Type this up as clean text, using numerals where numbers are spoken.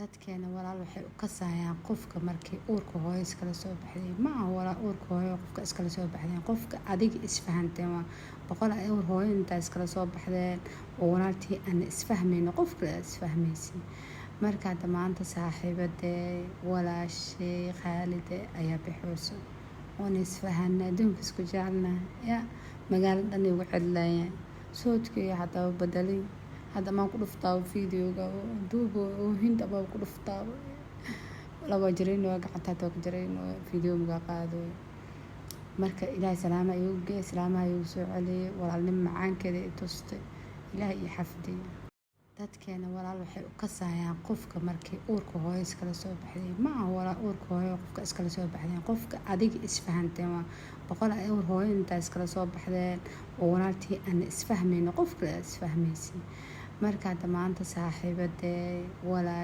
Dadkeena, walaal, waxay u kasayaan qofka markii uurka hooyo iskala soo baxday. Ma aha, walaal, uurka hooyo qofka iskala soo baxdeen. Qofka adiga isfahanteen waa boqol. Uur hooyo intaa iskala soo baxdeen oo walaaltii ana isfahmayno, qof kale aad isfahmaysin. Marka hadda maanta saaxiibadee, walaashay Khaalide ayaa bixiyso, waana isfahana, adduunka isku jecelna. Ya magaalo dhan igu cidlayeen, soodkii xataa bedelay. Hadda maan ku dhuftaa videoga duubo, oohinta baa ku dhuftaa. Laba jarayn waa gacanta hata ka jarayn video maga qaado. Marka Ilaahay salaama igu geey, salaamaha igu soo celiyay. Walaalnimo macaankeeda i tustay, Ilaahay ii xafdiyo. Dadkeena, walaal, waxay u kasayaan qofka markii uurka hooyo iskala soo baxday. Ma aha, walaal, uurka hooyo qofka iskala soo baxdeen. Qofka adiga isfahanteen waa boqol. Uur hooyo intaa iskala soo baxdeen oo walaaltii ana isfahmayno, qof kale aad isfahmaysin. Marka hadda maanta saaxiibadee, walaash